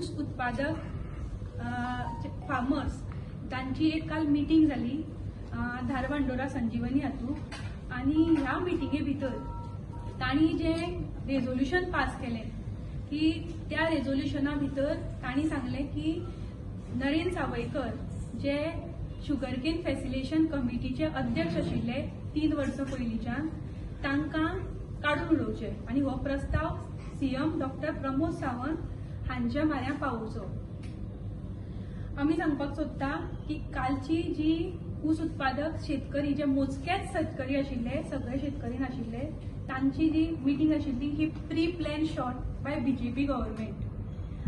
ऊस उत्पादक फार्मर्स तांची एक काल मिटींग जाली धारबांदोडा संजीवनी हातूंत आनी ह्या मिटिंगे भितर तांणी जें रेजोल्युशन पास केलें की त्या रेजोल्युशना भितर तांणी सांगलें की नरेन सावयकर जे शुगरकेन फॅसिलिटेशन कमिटीचे अध्यक्ष आशिल्ले 3 वर्सां पयलींच्यान, तांकां काडून उडोवचे आनी हो प्रस्ताव सीएम डॉक्टर प्रमोद सावंत हांच्या म्हऱ्यान पावोवचो. आमी सांगपाक सोदता की कालची जी ऊस उत्पादक शेतकरी, जे मोजकेच शेतकरी आशिल्ले, सगळे शेतकरी नाशिल्ले, तांची जी मिटींग आशिल्ली ही pre plan shot by BJP government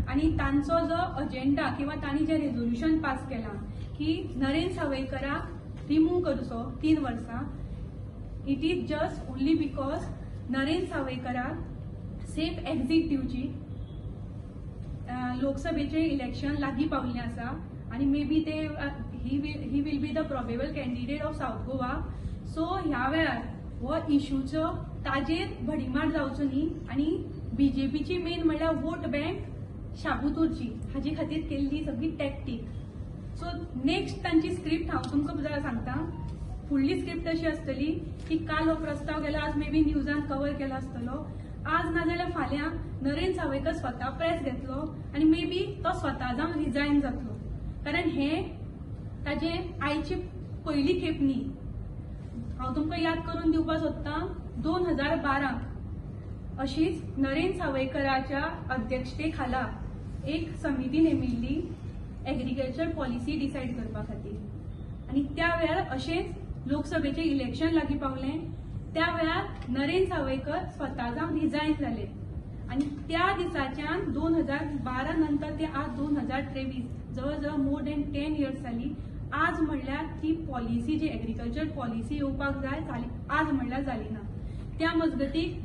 आनी तांचो जो अजेंडा किंवा तांणी जें रेजोल्युशन पास केलां की नरेन सावयकराक रिमूव करचो 3 वर्सां, it is just only because Naren सावयकराक safe exit दिवची. लोकसभेचे इलेक्शन लागीं पावल्लें आसा आनी मे बी ते he will be the probable candidate of South Goa. So ह्या वेळार हो इशूचो ताजेर भडीमार जावचो न्ही आनी बीजेपीची मेन म्हणल्यार वोट बँक शाबूत उरची हाजे खातीर केल्ली सगळी टॅक्टीक. सो नेक्स्ट तांची स्क्रिप्ट हांव तुमकां सांगता. फुडली स्क्रिप्ट अशी आसतली की काल हो प्रस्ताव गेला, आज मे बी न्यूजान कवर केला आसतलो. आज नाजाल्यार फाल्यां नरेन सावयकर स्वता प्रेस घेतलो आनी मे बी तो स्वता जावन रिजायन जातलो, कारण हे ताजे आयची पयली खेप न्ही. हांव तुमकां याद करून दिवपाक सोदतां, 2012 अशीच नरेन सावयकराच्या अध्यक्षते खाला एक समिती नेमिल्ली एग्रीकल्चर पॉलिसी डिसायड करपा खातीर आनी त्या वेळार अशेंच लोकसभेचें इलेक्शन लागीं पावलें. त्या वेळार नरेन सावयकर स्वता जावन रिजायन जाले आनी त्या दिसाच्यान 2012 नंतर ते आज 2023, जवळ जवळ मोर दॅन 10 इयर्स जाली. आज म्हणल्यार ती पॉलिसी जी एग्रीकल्चर पॉलिसी येवपाक जाय जाली, आज म्हणल्यार जाली ना. त्या मजगतीक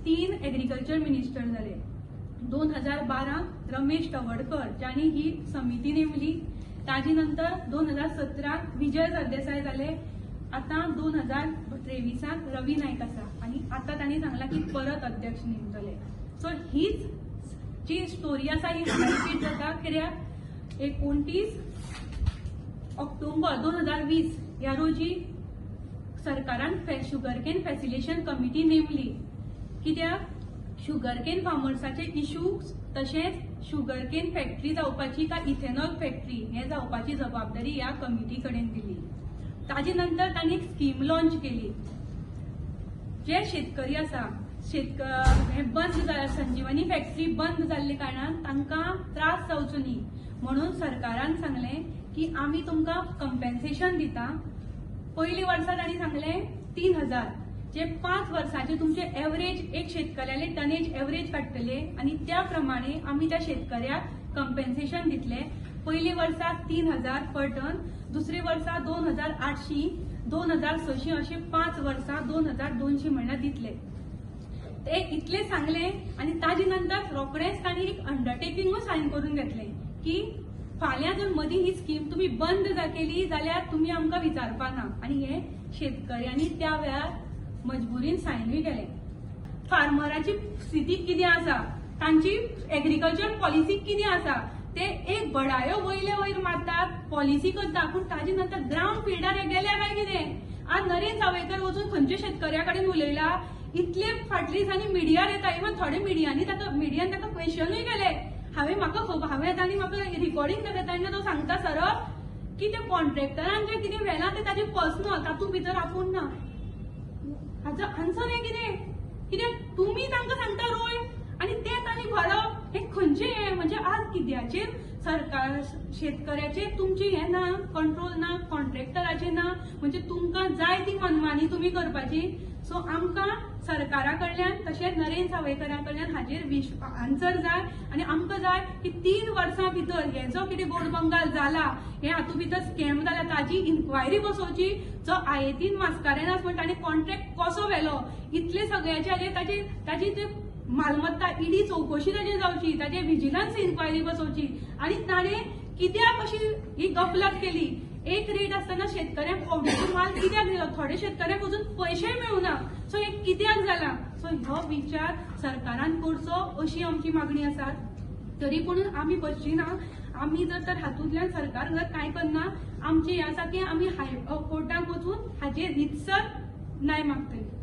तीन एग्रीकल्चर मिनिस्टर जाले. 2012 रमेश तवडकर जांणी ही समिती नेमली, ताजे नंतर 2017 विजय सरदेसाय जाले, आतां 2023 रवी नायक आसा आनी आतां तांणी सांगलां की परत अध्यक्ष नेमतले. सो हीच जी स्टोरी आसा ही हांगा रिपीट जाता, कित्याक 29 ऑक्टोबर 2020 ह्या रोजी सरकारान शुगरकेन फॅसिलिटेशन कमिटी नेमली, कित्याक शुगरकेन फार्मर्साचे इश्यूज तशेंच शुगरकेन फॅक्टरी जावपाची काय इथेनॉल फॅक्टरी हें जावपाची जबाबदारी ह्या कमिटी कडेन दिली. ताजे नंतर तांणी एक स्कीम लॉन्च केली. जे शेतकरी आसा, हे बंद संजीवनी फॅक्टरी बंद जाल्ले कारणान तांकां त्रास जावचो न्ही म्हणून सरकारान सांगलें की आमी तुमकां कंपेन्सेशन दिता. पयली वर्सा तांणी सांगलें 3000, जे 5 वर्साचे तुमचे एवरेज एक शेतकऱ्याले टनेज एवरेज काडटले आनी त्या प्रमाणे आमी त्या शेतकऱ्याक कंपेन्सेशन दितले. पयली वर्सा 3000 पर टन, दुसरे वर्सा 2800, 2600, अशे 5 वर्सां 2200 म्हणल्यार दितले. ते इतले सांगले आनी ताजे नंतर रोखडेंच तांणी एक अंडरटेकिंगूय सायन करून घेतलें की फाल्यां जर मदीं ही स्कीम तुमी बंद केली जाल्यार तुमी आमकां विचारपा ना. आनी हे शेतकऱ्यांनी त्या वेळार मजबुरीन सायनूय केलें. फार्मराची स्थिती कितें आसा, तांची एग्रीकल्चर पॉलिसी कितें आसा, ते एक बडायो वयले वयर मारतात, पॉलिसी करता, पूण ताजे नंतर ग्रावंड फिल्डार हे गेल्या काय कितें? आज नरेन सावयकर वचून खंयच्या शेतकऱ्या कडेन उलयला? इतले फाटले दिसांनी मिडियार येता, इवन थोडे मिडियांनी ताका, मिडियान ताका क्वेश्चनूय केले. हांवें म्हाका खबर, हांवें तांणी म्हाका रिकॉर्डिंग दाखयता तेन्ना तो सांगता सरळ की ते कॉन्ट्रॅक्टरान जें कितें व्हेलां तें ताजें पर्सनल, तातूंत भितर आपूण ना. हाजो आन्सर हें कितें? कित्याक तुमी तांकां सांगता रोय आनी ते तांणी भरप, हें खंयचें? हें म्हणजे आज कित्याचेर सरकार शेतकऱ्याचेर तुमचें हें ना, कंट्रोल ना, कॉन्ट्रॅक्टराचेर ना, म्हणजे तुमकां जाय ती मनमानी तुमी करपाची. सो आमकां सरकारा कडल्यान तशेंच नरेन सावयकरा कडल्यान हाजेर आन्सर जाय आनी आमकां जाय की 3 वर्सां भितर हे जो कितें गोड बंगाल जाला, हे हातूंत भितर स्कॅम जाला, ताजी इन्क्वायरी बसोवची. जो आयेतीन मास्कारेनास म्हण ताणें कॉन्ट्रॅक्ट कसो व्हेलो, इतले सगळ्याचे हाजेर ताजी ताजी ते मालमत्ता, इडी चवकशी ताजी जावची, ताजे विजिलन्स इन्क्वायरी बसोवची आनी ताणें कित्याक अशी ही गफलत केली? एक रेट आसतना शेतकऱ्यांक आवडीचो माल कित्याक दिलो? थोडे शेतकऱ्यांक अजून पयशेय मेळुना. सो हें कित्याक जालां? सो हो विचार सरकारान करचो अशी आमची मागणी आसा. तरी पूण आमी बसची ना. आमी जर तर हातूंतल्यान सरकार जर कांय करना, आमचें हें आसा की आमी हाय कोर्टाक वचून हाजेर रितसर न्याय मागतली.